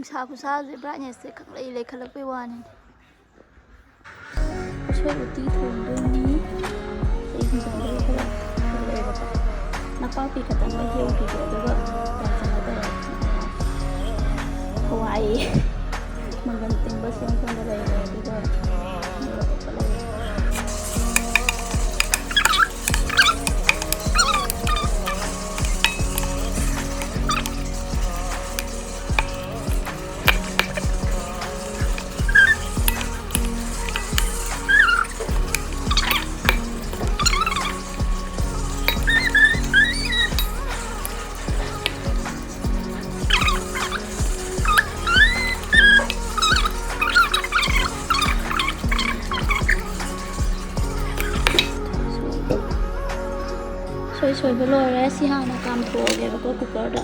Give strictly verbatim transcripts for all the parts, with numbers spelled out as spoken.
ꯁꯥ ꯈꯨꯁꯥꯁꯦ, ꯕ꯭ꯔꯥꯏꯠꯅꯦꯁꯁꯦ ꯈꯪꯂꯩ ꯂꯩꯈꯠꯂꯛꯄꯩ ꯋꯥꯅꯤ꯫ ꯎꯁꯣꯏ ꯎꯇꯤ ꯊꯣꯡꯗꯣꯏꯅꯤ꯫ ꯑꯩ ꯍꯤꯡꯒꯣꯜꯗꯒꯤ ꯈꯔ ꯍꯦꯛꯂꯛꯑꯦꯕꯀꯣ꯫ ꯅꯄꯥꯛꯄꯤ ꯈꯛꯇꯪꯒ ꯍꯦꯛꯎꯈꯤꯒꯦ, ꯑꯗꯨꯒ ꯀꯩꯅꯣ ꯇꯧꯔꯦ꯫ ꯍꯋꯥꯏ ꯃꯪꯒꯟ ꯇꯤꯡꯕ ꯁꯦꯝ ꯁꯣꯝꯗ ꯂꯩꯔꯦ, ꯑꯗꯨꯒ ꯃꯣꯔꯣꯛ ꯑꯇꯦꯛꯄ ꯂꯩꯔꯦ꯫ ꯁꯣꯏ ꯁꯣꯏꯕ ꯂꯣꯏꯔꯦ꯫ ꯁꯤ ꯍꯥꯟꯅ ꯀꯥꯝꯊꯣꯛꯑꯒꯦꯕꯀꯣ ꯀꯨꯀꯔꯗ꯫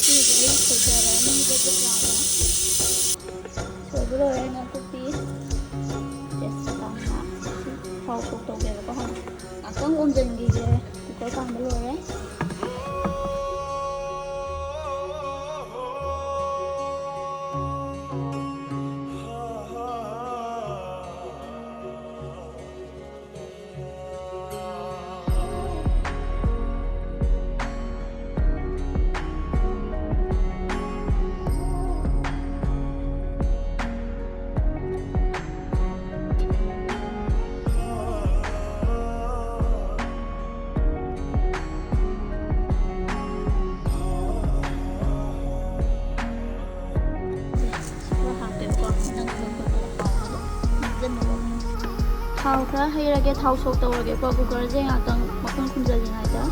ꯁꯤꯁꯦ ꯑꯩ ꯁꯣꯏꯖꯔꯅꯤ, ꯕꯦꯠ ꯕꯦꯠ ꯂꯥꯎꯅ꯫ ꯁꯣꯏꯕ ꯂꯣꯏꯔꯦ꯫ ꯅꯥꯀꯨꯞꯄꯤ, ꯇꯦꯖꯄꯇꯥ, ꯊꯥꯎ ꯁꯣꯛ ꯇꯧꯒꯦꯕꯀꯣ ꯍꯥꯟꯅ꯫ ꯉꯥꯛꯇꯪ ꯑꯣꯝꯖꯤꯟꯈꯤꯒꯦ ꯀꯨꯀꯔ ꯀꯥꯝꯕ ꯂꯣꯏꯔꯦ꯫ ꯈꯔ ꯍꯥꯞꯄꯦꯕꯀꯣ, ꯅꯪ ꯑꯗꯨꯝ ꯐꯨꯠꯄꯗ ꯍꯥꯎꯅꯕ ꯅꯝꯖꯟꯅꯕ꯫ ꯊꯥꯎ ꯈꯔ ꯍꯩꯔꯒꯦ, ꯊꯥꯎ ꯁꯣꯛ ꯇꯧꯔꯒꯦꯀꯣ ꯀꯨꯀꯔꯁꯦ ꯉꯥꯛꯇꯪ ꯃꯈꯨꯝ ꯈꯨꯝꯖꯤꯜꯂꯤꯉꯩꯗ,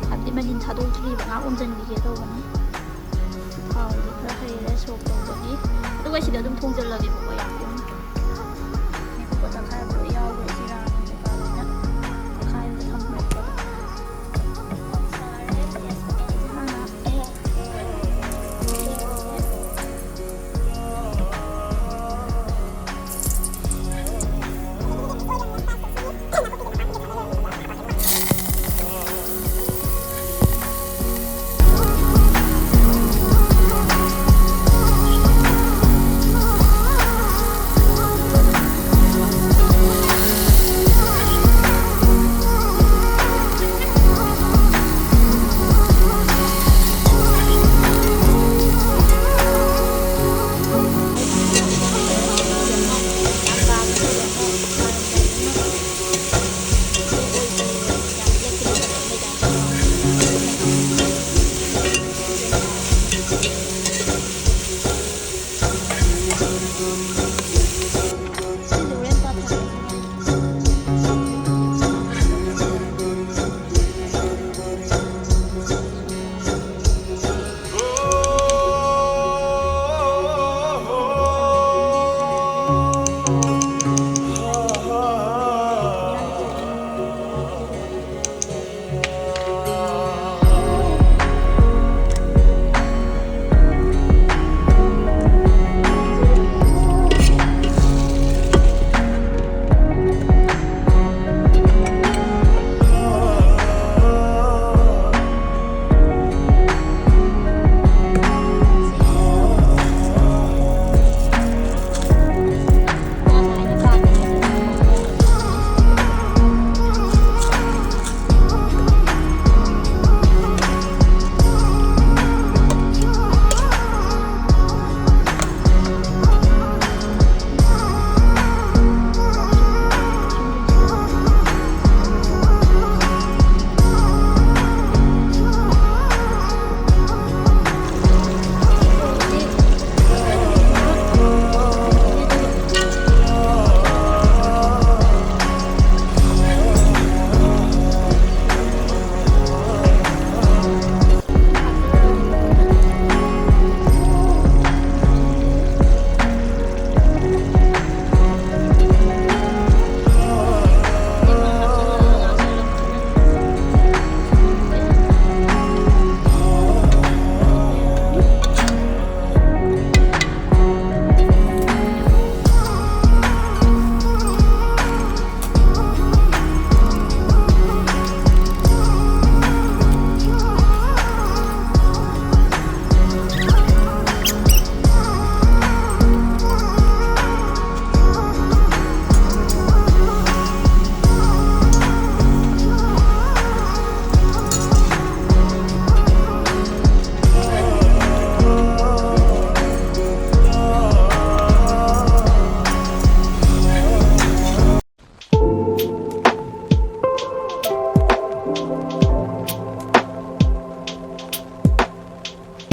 ꯍꯥꯏꯕꯗꯤ ꯃꯅꯤꯟ ꯊꯥꯗꯣꯛꯇ꯭ꯔꯤꯕ, ꯉꯥꯏꯍꯥꯛ ꯎꯝꯖꯤꯟꯈꯤꯒꯦ ꯇꯧꯕꯅꯤ꯫ ꯊꯥꯎꯁꯦ ꯈꯔ ꯍꯩꯔꯦ ꯁꯣꯛ ꯇꯧꯕꯒꯤ, ꯑꯗꯨꯒ ꯁꯤꯗ ꯑꯗꯨꯝ ꯊꯣꯡꯖꯤꯜꯂꯒꯦꯕꯀꯣ, ꯌꯥꯝ ꯀꯨꯏꯅ